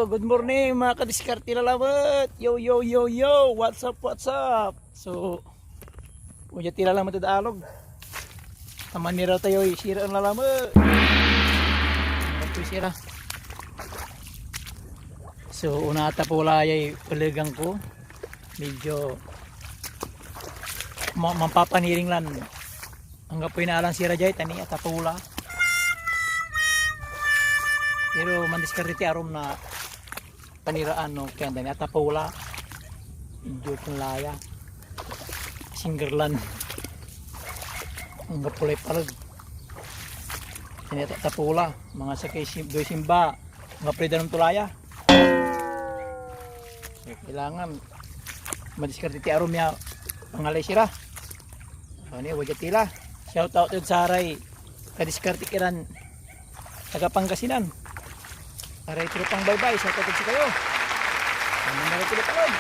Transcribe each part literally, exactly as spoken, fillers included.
Good morning, mga kadiskarte lalamet. Yo, yo, yo, yo. What's up, what's up? So, wadya ti lalamet ed alog. Aman ni raw tayoy sira en lalamet. Ito sira. So, una ata po la yay pelegang ko. Medyo ma-, mampapaniring lan anggapoy naalan sira jay, tani atapula. Pero mandiskarte ti arum na paniraan, no, kaya tani atapula. Medyo panlaya. Singger lan. Anggapo lay paleg. Tani atapula. Mga sakay sim-, doy simba. Anggapo lay danum to laya. So, kailangan mandiskarte ti arum ya pangalay sira. Ano, wadya ti la. Shout out ed saray kadiskarte kiran taga Pangasinan. Saray tropang baybay, shout out ed sikayo. Ano na rin sila talon?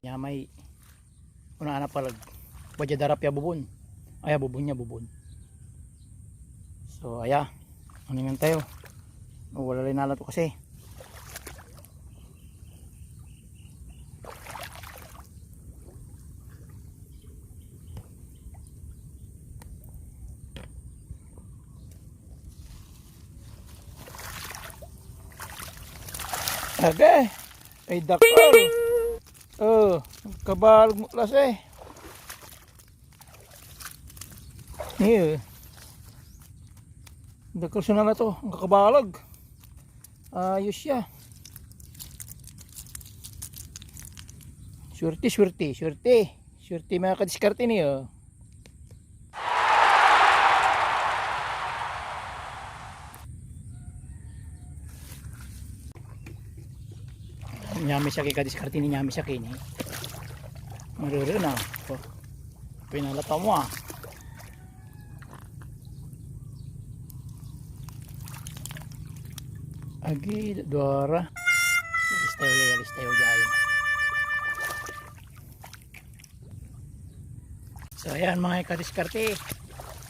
Nia may unaan a paleg. Wadyad arap ya bobon. Aya, bobon ya, bobon. So, aya. Aningan tayo. O, wala lay nala to kasi. Okay. Ay, dakor. Oh, kabaleg mo klase. Iyo. Dakor so nala to, ang kakabaleg. Ayos siya. Swerte, swerte, swerte. Swerte, mga kadiskarte niyo. Nyami siya ki kadiskarte ni, nyami siya ki ni. Marere na. Oh. Pinalata mo, ah. Agi, duara. Alis tayo, alis tayo, jay. So, ayan, mga kadiskarte.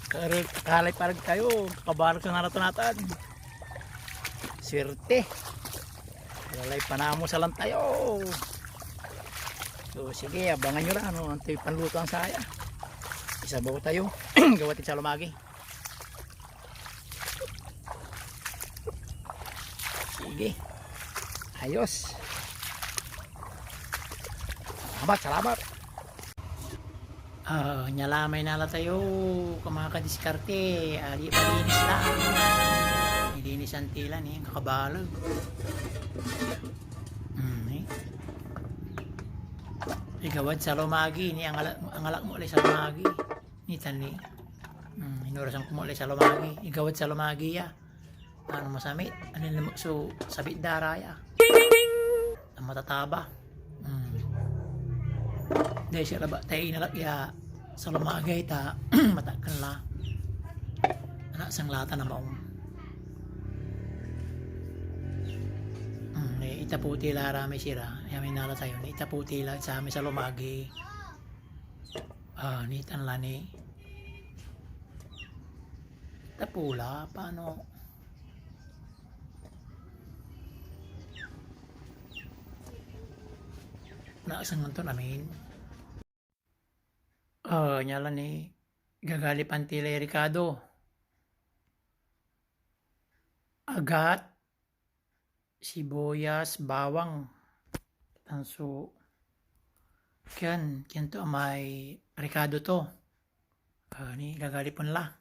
Kar-, kalay parag tayo. Kabaleg so nala to natan. Swerte. Walay panamusalan tayo. So, sige, abangan nyo lang, ano, antoy panluto ang saya. Isabaw tayo. Gawa ti salomagi. Sige. Ayos. Salamat, salamat. Ah, nia la may nala tayo, ka-, mga kadiskarte. Ali, malinis la. Nilinisan ti la ni, kakabaleg. Hmm, eh. Igawad salomagi, ni angala-, angalak mo lay salomagi. Nitan ni. Hmm, inurasan ko mo lay salomagi. Igawad salomagi ya. Ano masamit? Ano naman so sabit da ra ya? Ang matataba. Hmm. Dahil siya labat tayo inalak ya salomagi ta matakken la. Anak sang lata na maong. Hmm, eh, itaputi la ra may sira. Kaya may nala tayo. Itaputi la sa may salomagi. Ah, nitan la ni. Tapula, paano? Naasangan to namin. Ah, nia la ni, gagalipan ti lay rikado. Agat, sibuyas, bawang. Tan so, kian, kian to amay rikado to. Ah, ni, gagalipen la.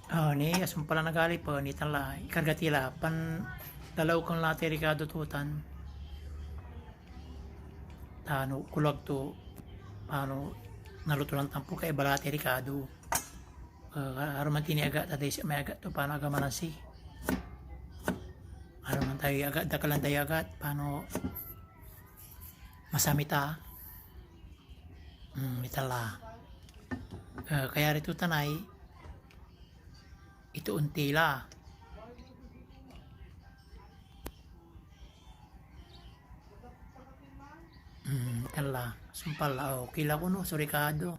Ah, ni, asumpal la nagalipen, nitan la, ikarga ti la, pan, dalaw kon la ti rikado to tan. Tano, kulag to, pano, naluto lan tampol, kaiba la ti rikado. Ah, aruman ti ni agat, ta daysa may agat to, pano aga manansi. Aruman tayo agat, dakelan tayo agat, pano masamit a. Hmm, ita la. Ah, kaya rito tanay, ito unti la. Hmm, itan la. Sumpal la. Oh, okay la kono so rekado.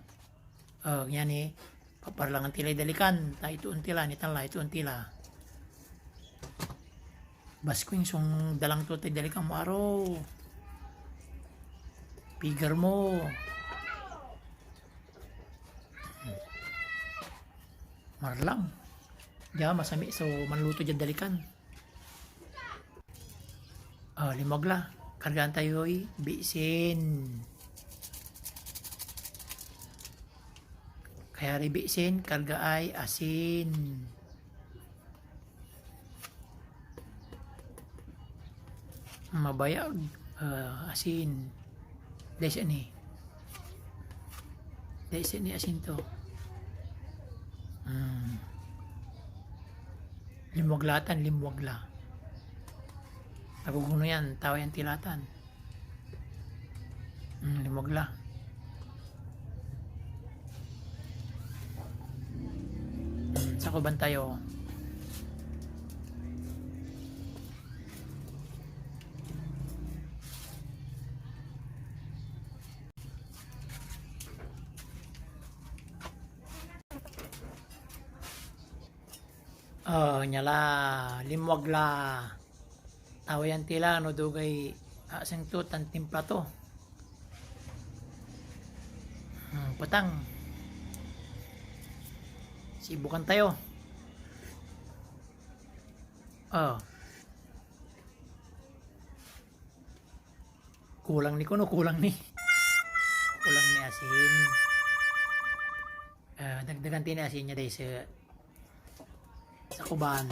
Oh, yan eh. Paparlangan ti lay dalikan. Ta itoon ti la, nitan la, itoon ti la. Baskwing song dalang to tay dalikan mo, aro. Pigar mo. Marlang. Dia, masami so manluto diad dalikan. Ah, limwag la. Kargaan tayoy bisin. Kaya ray bisin, kargaay asin. Mabayag, ah, asin. Dahil sa ni. Dahil sa ni asin to. Hmm. Limwag la tan, limwag la. Naguguno yan, tawa yan ti la tan. Hmm, limwag la. Hmm, sakuban tayo. Oh, nia la, limwag la. Tawayan ti la no dugay asing to tan timpla to. Hmm, petang. Sibukan tayo. Oh. Kulang ni kono, kulang ni. Kulang ni asin. Ah, dagdagan ti ni asin nia, dahil sa, sa kuban.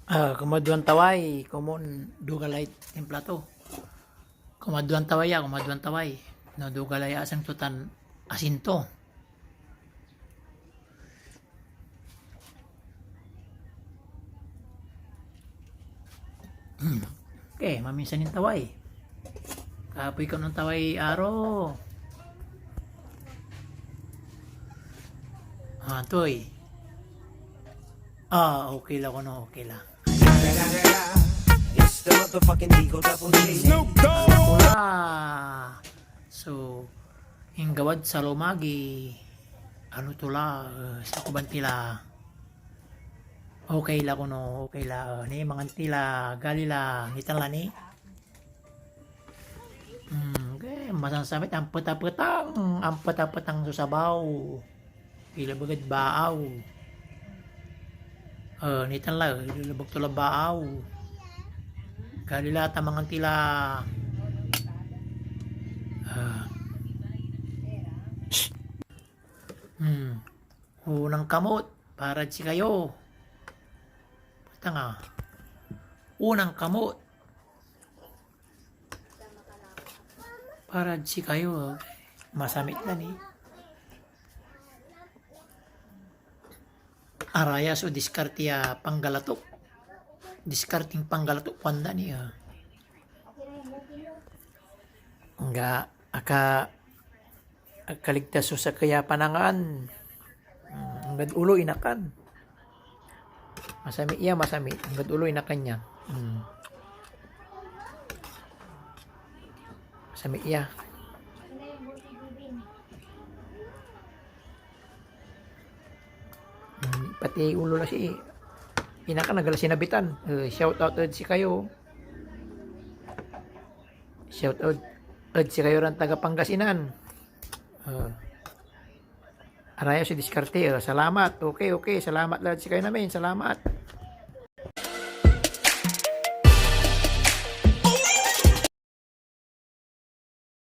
Ah, kumaduan taway, komon duga lay timpla to. Kumaduan taway ya, kumaduan taway. No, duga lay asing to tan asin to. Hmm. Okay, maminsan nin taway. Kapoy ka ng taway, aro. Ah, toy. Ah, okay la kono, okay la. It's the motherfucking Eagle Double G. Ah. So, inggawad salomagi, ano to la, eh, sakuban ti la. Okay la kono, okay la, eh, ni mangan ti la, gali la, nitan la ni. Hmm, okay, masansamit, ampet-apetang, ampet-apetang so sabaw. Ilabag ed baaw. Ah, nitan la, ilabag to la baaw. Gali la ta mangan ti la. Ah. Hmm. Unang kamot, parad sikayo. Tanga. Unang kamot. Parad sikayo, masamit la ni. Araya so diskarte ya panggalatok. Diskarteng panggalatok, kuanda ni, ah. Angga, aka-, akaligtas so sakey a panangan. Hmm, anggad ulo inakan. Masami iya, masami. Anggad ulo inakan ya. Hmm. Masami iya. Hmm, pati ulo la si inakan, agla sinabitan. Eh, shout out ed sikayo. Shout out ed sikayo ran taga Pangasinan. Ah. Araya so diskarte, ah. Salamat. Okay, okay. Salamat la ed sikayon amin. Salamat.